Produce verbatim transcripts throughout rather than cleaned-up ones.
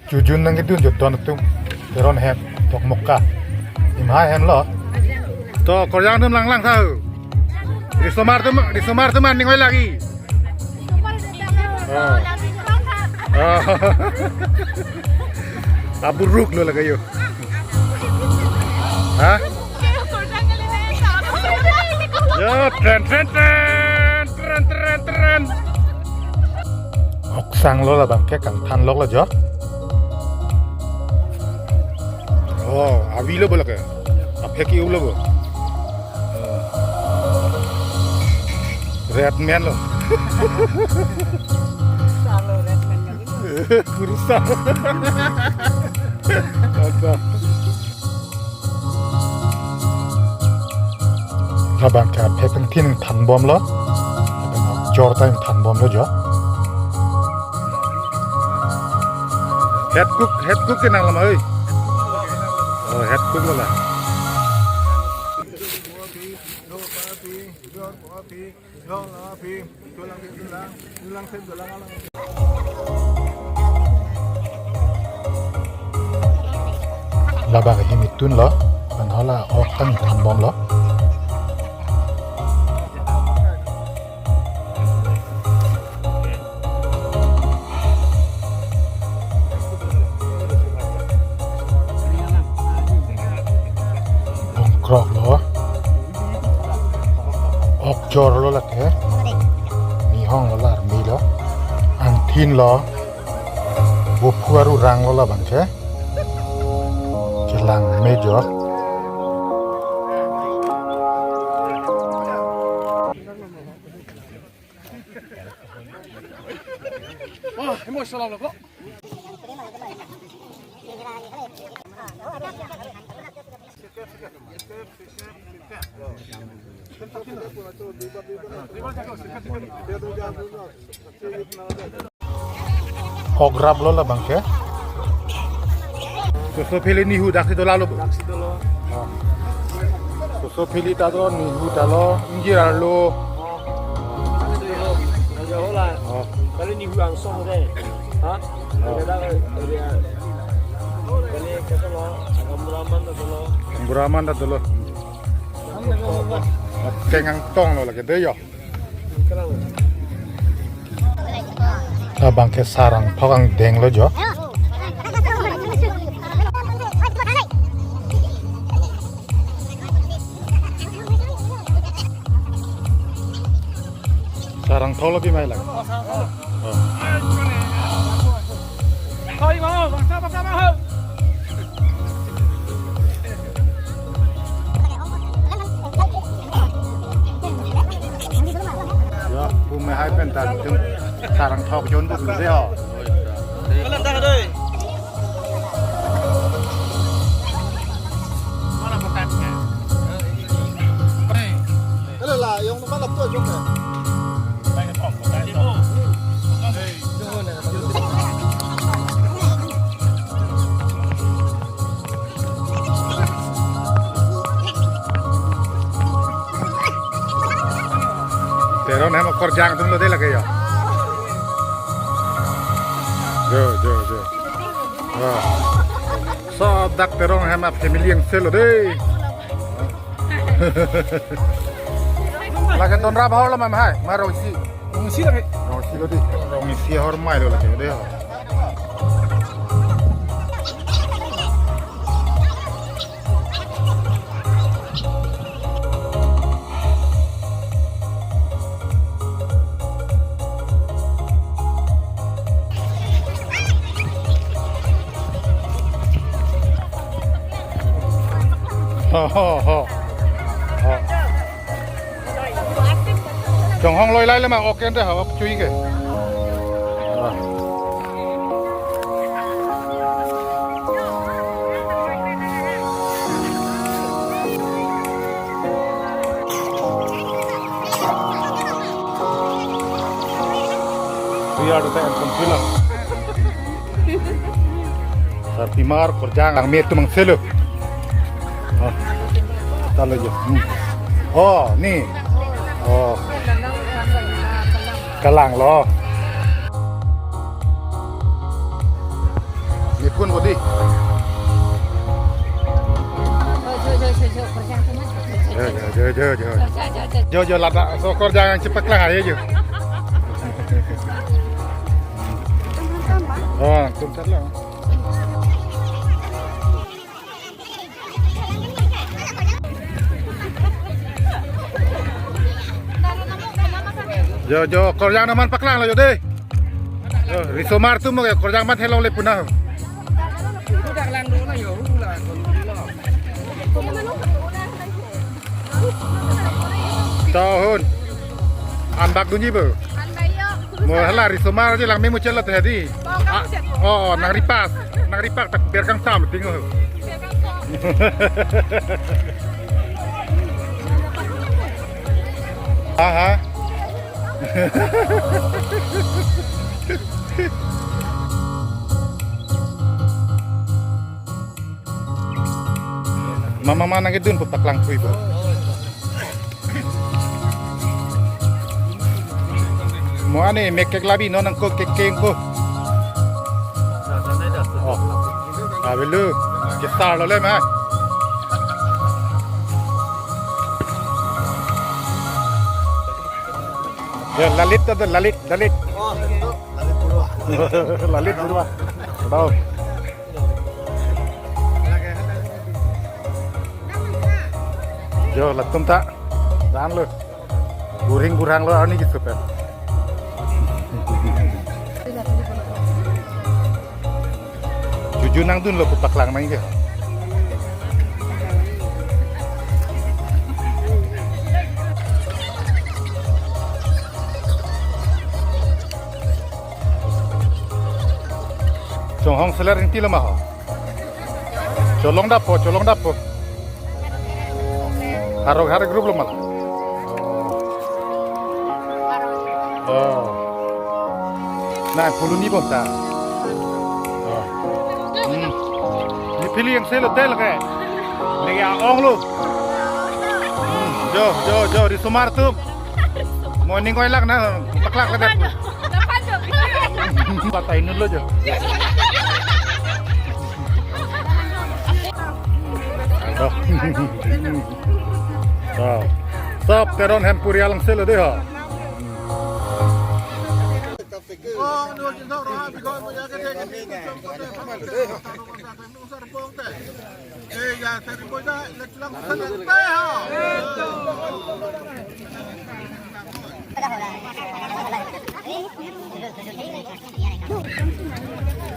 Chojun nangkedun jo don atum. Teron hem, Dokmoka. Imhai hemlo. To, Korjang atum langlang tha. Risomar atum, risomar atum aning oi lagi. Oh. Oh. Aburuk lo lagi yo. Ha? Yo, tren, tren, tren, tren, tren, tren. Oksang lo labang ke kangthan lok lo jo. Oh, avi lo bo lake. Aphek-i lo bo. Red man lo. Salo red man kali. Kursa. Ada. Labang ke aphek angthin thanbomlo. Labang jor ta thanbomlo jo. Head cook, head cook ke nang lama oi. Oh, head cook lo la. Labang him itun lo, ban hala ok tang thanbomlo. Bongkrok lo. Ok jor lo lake. Mihong lo la army lo. Angthin lo. Bophu aru rang lo labang ke. Chelang me jo. Oh, emotional lo ko. Ograp lo labang ke. Soso pheli nihu daksi dola lo. Daksi dolo. Soso pheli ta do nihu ta lo ingjir arlo. Daksi dolo. Daksi dolo. Oh. Kali nihu angsong deh. Ha? Oh. Ada, ada. Kali kata lo, agam buraman ta dolo. Buraman ta dolo. Tengang tong lo lagi deh yo. Labang ke sarang thok angdeng lo jo. Sarang thok lo pi mai lang. Oh. Koi mau, bangsa, bangsa, bangsa. Ya, pu me hai pen ta tum sarang thok jon bu dei ho. Mana makan ka? Hei. Hello la, yung naman laptop yung eh. Teron hem Korjang atum lo dei lake ya. Jo, jo, jo. Ah. So, dak Teron hem a family angse lo dei. Lake ton rap hor lo ma hai, ma rong isi. Rong isi lake. Rong isi lo dei. Rong isi hor mai lo lake dei. Ho, ho, ho. Ho. Chonghong loi lai le ma ok ente ha, ok chui ke. Ah. Ria do ta en pun pila. Sarpimar Korjang angme atum angse lo. Oh. Ta lo jo. Hmm. Oh, ni. Oh. Kalang lo. Kun bodi. Jo, jo, jo, jo, jo. Jo, jo, ladak. So, korjang nangchepaklang aja, jo. Oh, tum chat lo. Jo, jo, korjang nangman paklang lo, jo, dei. Jo, risomar atum, jo, korjang man helong le puna. Tahun. Ambak dunji bo. Mo hala risomar aja lang memu chelot hadi. Ah, oh, nangripas. Nangripak tak berkang sam tingo. Aha. Mama mana gedun pu paklang pui bo. Mo ane mek kek labi non nangko kek keng ko. Oh. Abelu. Kesar lo le ma. Ya, lalit ada, lalit, lalit. Oh, lalit purwa. Lalit purwa. Tahu. Jo, latum ta. Dan lo. Guring gurang lo arni gitu pen. Juju nangdun lo pu paklang nang ke. Chonghong seler inti lo ma ho. Cholong dapo, cholong dapo. Harok harok group lo malah. Oh. Nah, pulu ni bom ta. Oh. Hmm. Ni pili yang selo tel ke. Lagi aong lo. Hmm. Jo, jo, jo, risomar atum. Morning ko ilak na, paklak le. Batai nun lo jo. Aduh. So, sop Teron Hempuri alang selo dei ho.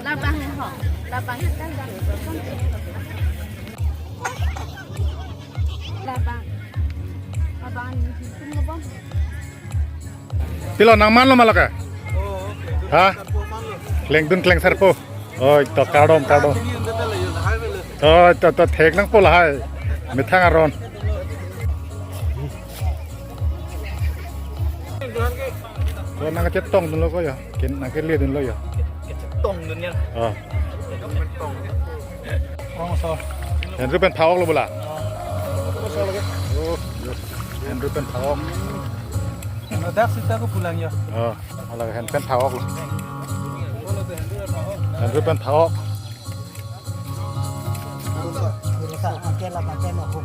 Labang ho, labang kan. Labang. Labang. Pilo nangman lo ma lake? Ha? Klengdun klengsarpo. Oi, to kardom, kardom. Oi, to, to thek nangpo lahai. Methang aron. To nangkachetongdun lo ko ya. Kin nangkele dun lo ya. Tong dunia. Ah. Tong. Rong so. Henry pen thawok lo bola. Oh, so lagi. Oh, yo. Henry pen thawok. Ladak sita ko pulang ya. Oh, ala Henry pen thawok lo. Henry pen thawok. Rusa, rusa, pakai lah, pakai mau.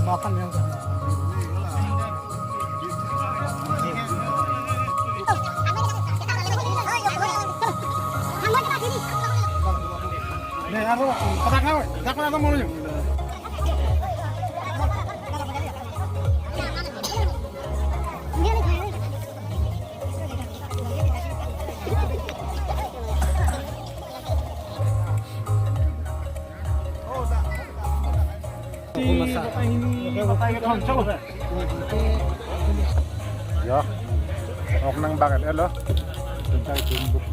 Makan yang sama. Nih, aku, patak kau, tak pernah ketemu lu. Ya, ok nang bak et lo. Tungkai tung buk.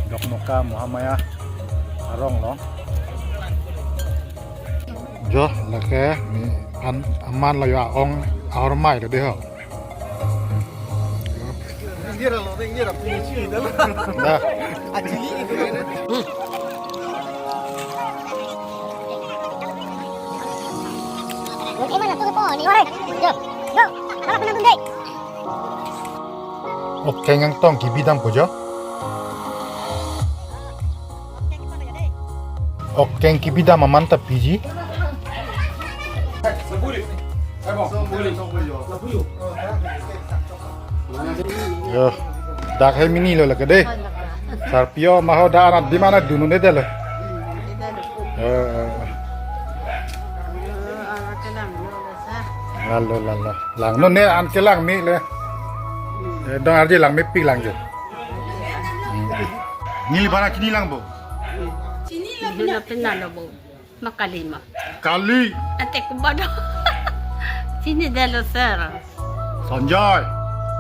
Dok Moka Mahamaya arong lo. Jo, lake ni an aman lo ya ong aor mai lo dei ho. Nah. Ok, ngang tong kibidam ko jo. Oke, kebidam aman ta piji. Yo, dak hai mini lo lake dei. Sarpi o maho da arat di mana dunu ne delo. Eh, eh. Lalo, lalo. Langnon ne an ke langme le. Eh, dong arje langmepik lang jo. Hmm. Neli bana chini lang bo. Chini lo pina lo bo. Ma kali ma. Kali. Ante ko bado. Chini delo sir. Sanjay.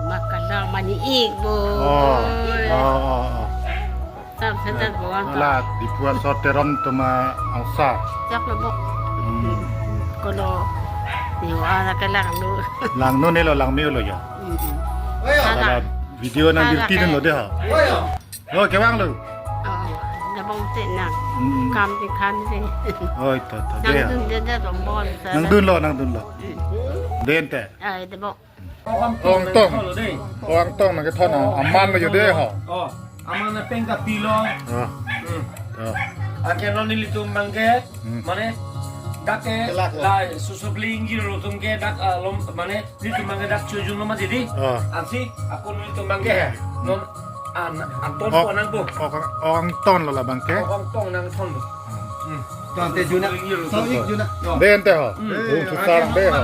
Ma kalang mani ik bo. Oh. Oi. Oh, oh, oh. Sam setat bo an. La Dipuan Sorteron tuma angsa. Jak lo bo. Hmm. Kono. Ni wa na kalang lo. Langnon ne lo langme lo ya. Hmm. Hala. Hala video nang. Hala dirti dun lo dei ha. Oh, kevang lo. Oh, dabong te nang. Hmm. Kam te kam te. Oi, to, to, dei. Nangdun dei dei dong bol. Nangdun lo, nangdun lo. Hmm. Dei ante. Ai, dabong. Ong tong. Ong tong nang kethon aman lo jo dei ho. Oh, aman na peng kapi lo. Oh. Hmm. Oh. Anke non nelitum abang ke, hmm, mane, dak ke, kelak lo. La, susu beli inggir lo tum ke, dak, ah, lom, mane, nelitum abang ke dak chojun lo ma jadi. Oh. Ansi, ako nelitum abang ke, non, an, anton. Oh, ko nang bo. Oh, ong tong lo labang ke. Oh, ong tong nangthon bo. Hmm. Tante juna. Sau ik juna. Dei ante ho. Hmm. Ung susar dei ho.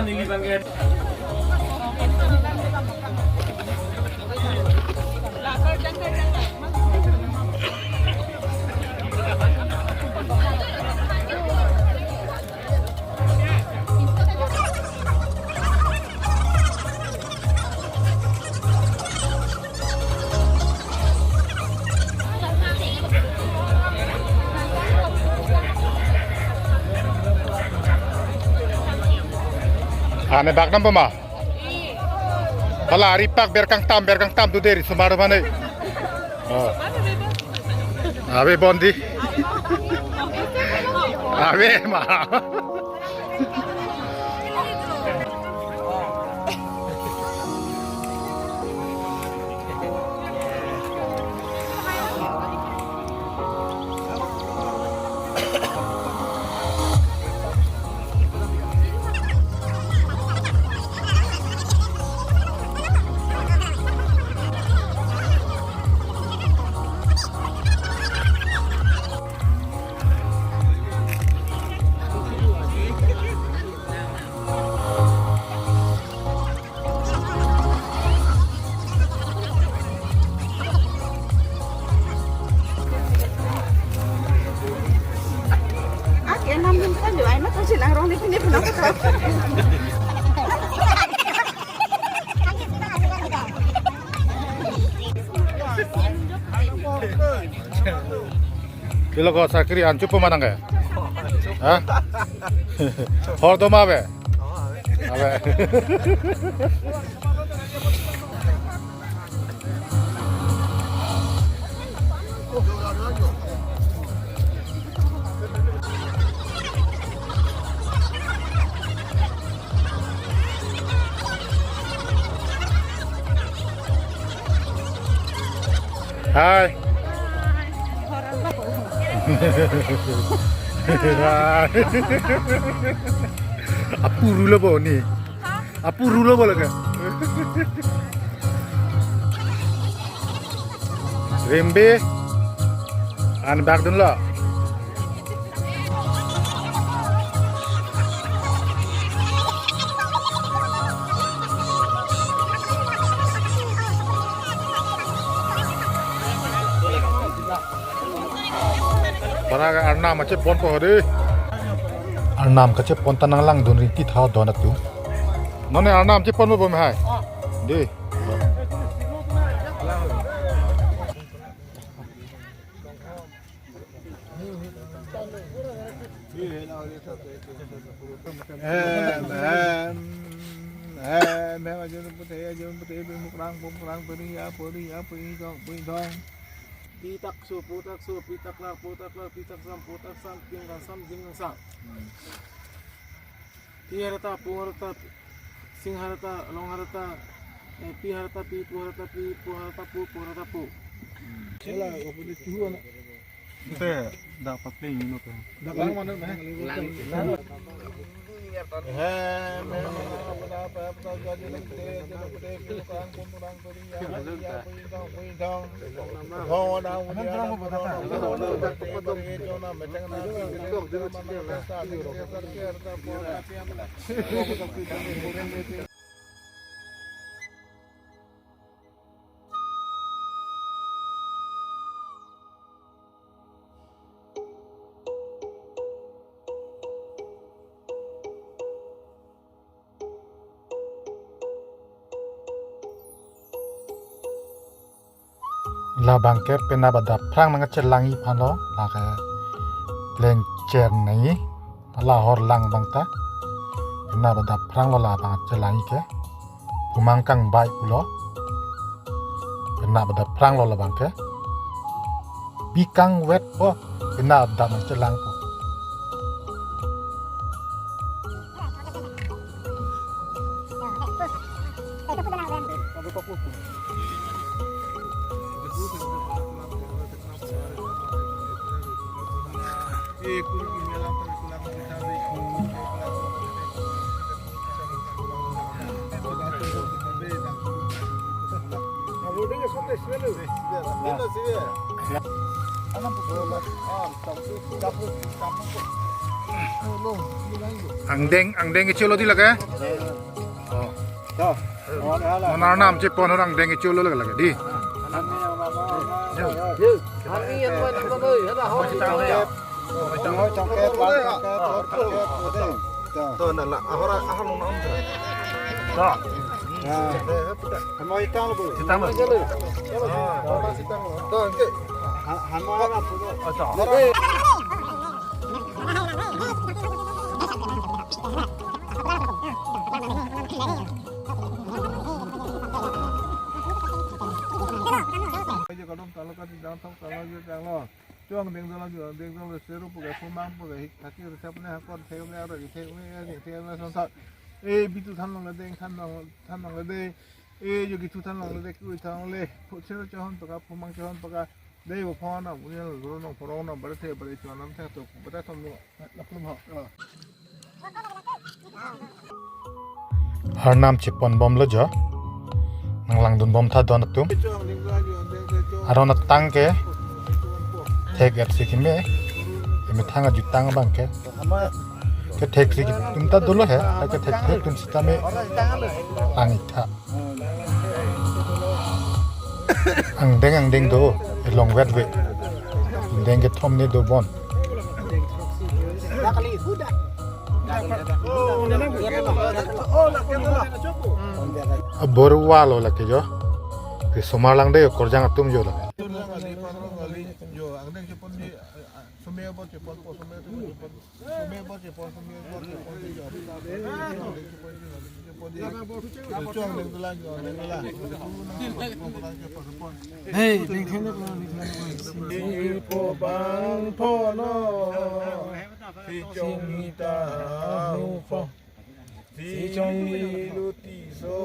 Ane bak nam pama. Hala ari pak ber kangtam, ber kangtam tu deri sumar mane. Oh. Ave bondi. Ave ma. Ak enam din kan do, ai ma kasi lang rong ni pini pina ko. Pilo ko sakri anchup ma nang ke? Ha? Hor do ma ave? Ave. Hai. Hai. Apuru lo bo ni. Apuru lo bo lake. Rembe. An bak dun lo. Para arnam kachepon po dei. Arnam kachepon ta nang langdun rinti tha don atum. Non ne arnam chepon po bom hai. Dei. Hem, hem, hem, hem, ajon pute, ajon pute, pumukrang, pumukrang, puri ya, puri ya, puri dong, puri dong. Pi tak su, pu tak su, pi tak lar, pu tak lar, pi tak sam, pu tak sam, ping tak sam, ping tak sam. Pi harta, pu harta, sing harta, long harta, eh, pi harta, pi, pu harta, pi, pu harta, pu, pu harta, pu. Sela, apa dia tuh anak? Te, dak papleng ino te. Dak lang mana, eh? Lang. Labang ke penap adap aphrang nangchelang-i aphan lo, lake pleng cher nai, la hor lang abang ta. Penap adap aphrang lo labang chelang-i ke. Pumang kangbai pulo. Penap adap aphrang lo labang ke. Bi kangvet po, penap adap nangchelang po. Angdeng, angdeng kechelo di lake? Oh. Mo Arnam chepon hor angdeng kechelo lake, lake di. To, na la, ahora, ahora nung nang. To. Hama itang lo, Bu. Itang lo. To, oke. Ha-, hama na, Bu. Aja kadom talo kati dang thok talo aja tang lo. Chuang deng dolo, chuang deng dolo, seru puke, pumang puke, hik, haki, resep ne, hakon, thek ne, aroi, thek ne, eri, thek ne, son son. E, bitu than long le deng, than long, than long le de. E, yogi tu than long le de, kui than long le. Pu, seru chahon paka, pumang chahon paka. Dei bo phone na, bunyi lo, dolo nong, phone na, bare the, bare chuan nam the, to, bare thom lo. Arnam chepon bomlo jo. Nanglangdun bom tha don atum. Aron atang ke thek-et si keme. Kemethang ajutang abang ke. Ke thek si atum ta dolo he. Ke thek, thek atum sitame. Ang-ik tha. Angdeng angdeng do, elong vet ve. Angdeng kethom ne do bon. Abor wa lo lake jo. Ke somar lang de korjang atum jo lake. Hey, neng khen dek lo, neng khen dek lo. Sirpo bang pho no, si chongmi ta hu pho. Si chongmi luti so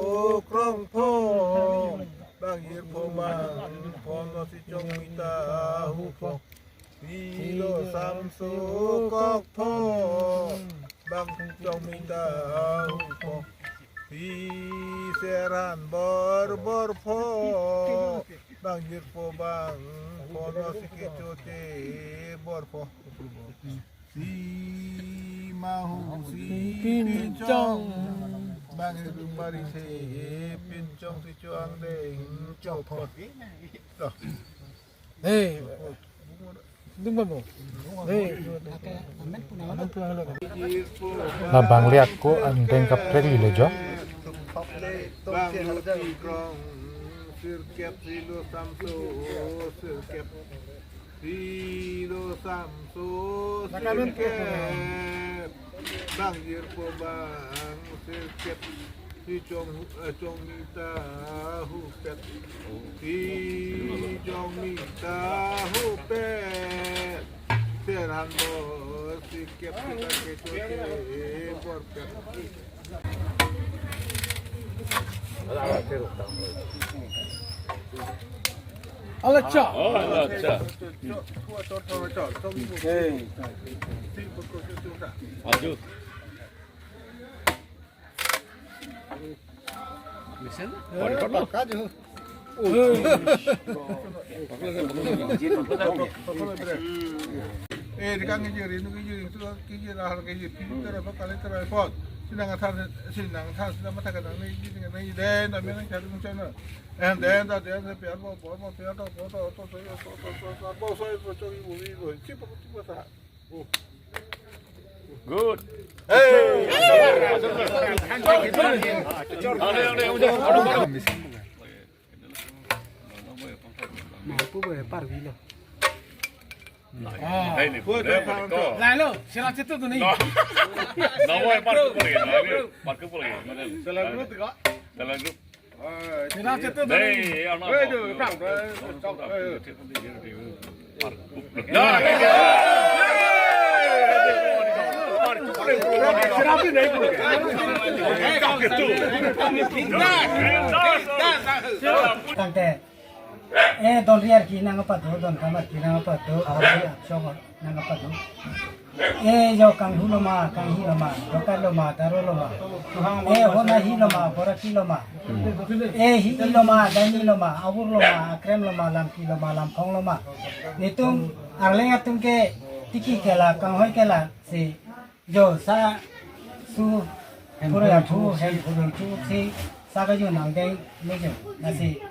krong pho. Bang sirpo bang pho no, si chongmi ta hu pho. Si lo samso kok pho, bang chongmi ta hu pho. Si seran bor bor pho, bang sirpo bang pho no, si kechote bor pho. Si mahu si pinchong, bang hiru pari se pinchong, si chuang deng chok pho. Hey, dung ba mo. Hey, amen puna lo. Labang le ako angdeng kaprek lilo jo. Bang luti krong sirkep, si lo samso sirkep, si lo samso sirkep. Bang sirpo bang sirkep, si chong, eh, chongmi ta hupet. Si chongmi ta hupet. Seran bor sirkep, si ta kechote bor pet. Ala cha. Oh, ala cha. Aju. Listen. Pari pari. Eh, di kang iji, ri nu iji, tu iji, ra iji, pi tera ba kali tera pot. Sinang athan, sinang athan, sinang mata kadang ni iji, ni iji, den, da menang cari muncana. En den, da den, sa piar bo, bo, bo, piar to, bo to, to, to, to, to, to, bo, so, so, so, ibu, ibu, si, bo, bo, ta. Good. Hey. Ale, ale, ale. Mau pu bo par vilo. Hai ni. Lalo, sila chitu tu ni. No. No, mo par ko pore. Par ko pore. Salam group ko. Salam group. Sila chitu tu ni. Hey, ano. Hey, tu, tang, tang. Tangte, eh, don riar ki nang apa tu, don kamar ki nang apa tu, hari aksong nang apa tu. Eh, jo kanghu loma, kanghi loma, dokat loma, taro loma. Eh, hona hi loma, boraki loma. Eh, hi loma, daini loma, awur loma, akrem loma, lamki loma, lamphong loma. Netum arleng atum ke tiki kela, kanghoi kela, si jo sa su pura phu hem phu chu si sa ka ju nang deng me ju na si.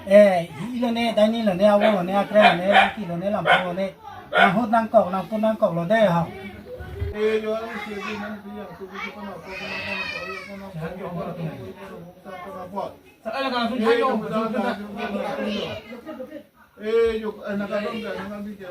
Eh, hi lone, daini lone, awur lone, akrem lone, lamki lone, lamphong lone. Nang hut nang kok, nang pun nang kok lo de ha. Eh, jo ang si di nang si yang su di pa na pa na pa na pa na pa na pa na pa na pa. Sa ala ka sun thailo, sun thailo. Eh, jo, eh, nang ka dong ka, nang ka bi ka.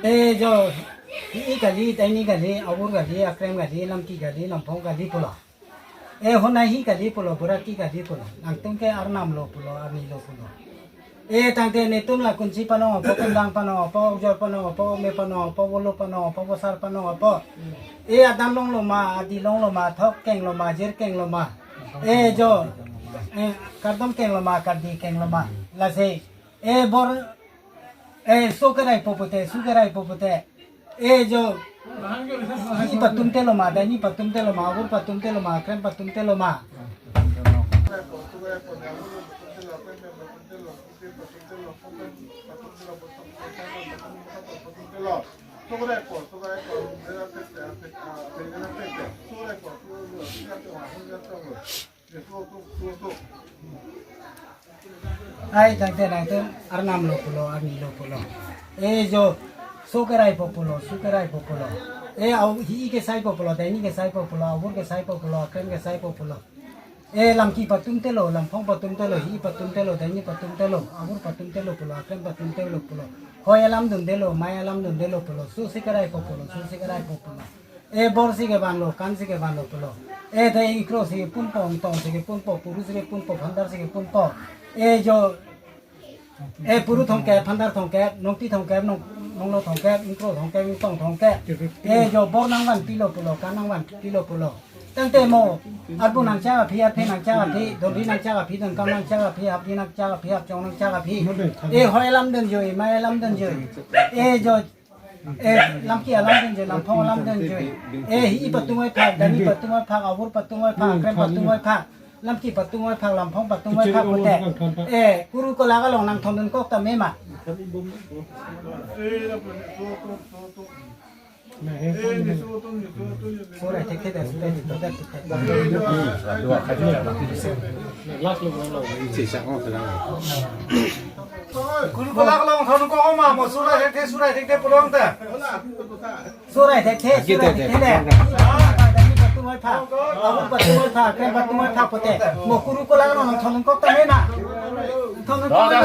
Eh, jo, hi kali, daini kali, awur kali, akrem kali, lamki kali, lamphong kali pulo. Eh, hona hi kali pulo, boraki kali pulo. Nangtum ke arnam lo pulo, arni lo pulo. Eh, tangte netum la kunchi panong apo, kundang panong apo, ujor panong apo, me panong apo, volo panong apo, vosar panong apo. Eh, adan long loma, adi long loma, thok keng loma, jir keng loma. Eh, jo. Eh, kardom keng loma, kardi keng loma. Lasi. Eh, bor, eh, so kerai po pute, su kerai po pute. Eh, jo. Hi patum te loma, daini patum te loma, awur patum te loma, akrem patum te loma. Ai, tangte nangtum arnam lo pulo, arni lo pulo. Eh, jo, so kerai po pulo, su kerai po pulo. Eh, au, hi kesai po pulo, daini kesai po pulo, awur kesai po pulo, akrem kesai po pulo. Eh, lamki patum te lo, lamphong patum te lo, hi patum te lo, daini patum te lo, awur patum te lo pulo, akrem patum te lo pulo. Hoi alam dun de lo, mai alam dun de lo pulo, su si kerai po pulo, su si kerai po pulo. Eh, bor si kevan lo, kan si kevan lo pulo. Eh, te ingkro si kepunpo, ingtong si kepunpo, puru si kepunpo, phandar si kepunpo. Eh, jo, eh, puru thomkep, phandar thomkep, nongti thomkep, nong, nonglo thomkep, ingkro thomkep, ingtong thomkep. Eh, jo, bor nangvanpi lo pulo, kan nangvanpi lo pulo. Tangte mo, arpu nangchak aphi, arphe nangchak aphi, donri nangchak aphi, donkam nangchak aphi, hapdi nangchak aphi, hapchong nangchak aphi. Eh, hoi alam dun joi, mai alam dun joi. Eh, jo, eh, lamki alam dun joi, lamphong alam dun joi. Eh, hi patum oi phak, daini patum oi phak, awur patum oi phak, akrem patum oi phak, lamki patum oi phak, lamphong patum oi phak pute. Eh, kuru kolak along nangthondun kok tame ma. Surai thekthe, surai thekthe. Kuru kolak along thondun kok ma, mo surai thekthe, surai thekthe pulo ta. Surai thekthe, surai thekthe le. Daini patum oi phak, awur patum oi phak, akrem patum oi phak pute. Mo kuru kolak along thondun kok tame ma. Thondun kok ma.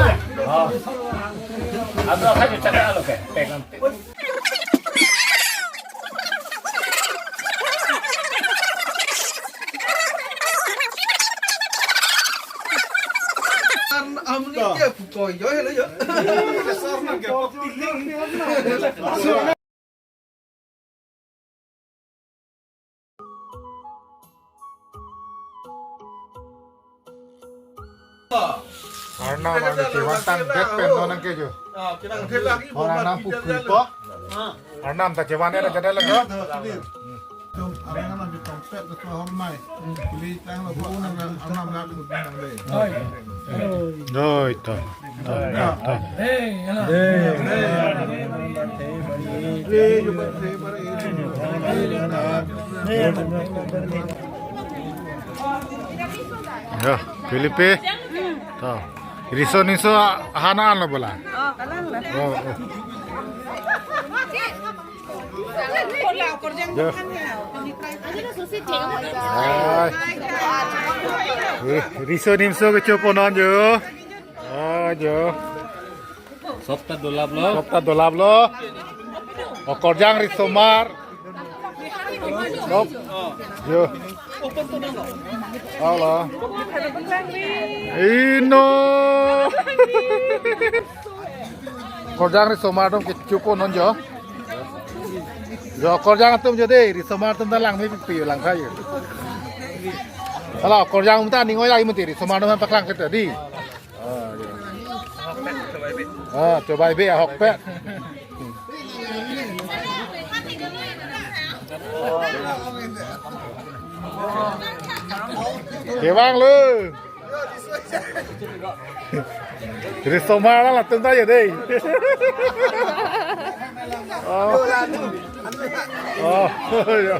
An amni ke Koi yo, hello yo. Arnam, arnam, kewan tang bet pen non nangkejo. Ah, kita nangkela lagi. Orang nang pukul po. Ah. Arnam ta kewan ada jadal lagi. Tum, arnam nang di tongpet tu hormai. Beli tang lo, bu nang nang, arnam nang kudu nang deh. Oi. Oi, to. To, to, to. Hey, hello. Ya, Felipe. To. Riso niso hana an lo bola. Oh, kalang lah. Oh, oh. Ya. Hai. Eh, riso nimso kechopo non jo. Ah, jo. Sop ta dolap lo. Sop ta dolap lo. Okorjang risomar. Sop. Jo. Halo. Ino. Okorjang risomar atum kechopo non jo. Jo, okorjang atum jo dei, risomar atum ta langme pipi lang tha jo. Halo, okorjang atum ta ning oi lagi mati, risomar atum paklang kete dei. Ah, jo. Ah, chobai be ahokpet. Kevang lo. Risomar atum ta jo dei. Oh. Oh, ya.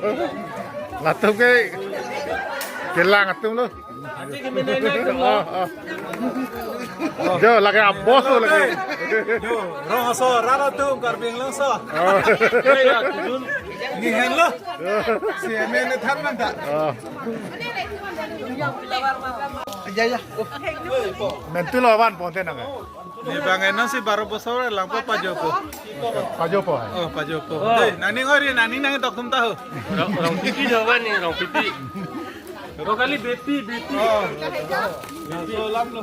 Latum ke kelang atum lo. Ah, ah. Jo, lake abos lo lake. Jo, rong aso, rat atum, Karbi Anglong aso. Oh. Ni hen lo. Si M N A than man ta. Oh. Ya, ya. Mentu lo van ponte nang. Ni bang eno si baro bosor lang po pajopo. Pajopo hai. Oh, pajopo. Oh. Dei, nangning ori, nangning nang tok tum tahu. Rong, rong pipi jawaban ni, rong pipi. Rong kali bepi, bepi. Oh. Laso lam lo.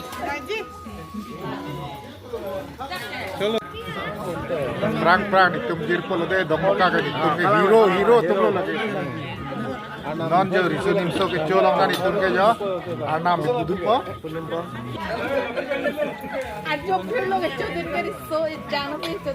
Prang prang netum jirpo lo dei, Dokmoka ke netum ke hero, hero atum lo lake. Non jo riso nimso kecho along ta netum ke jo. Arnam ipu dunpo. Ajo phir lo kecho dun ke riso ejang lo kecho.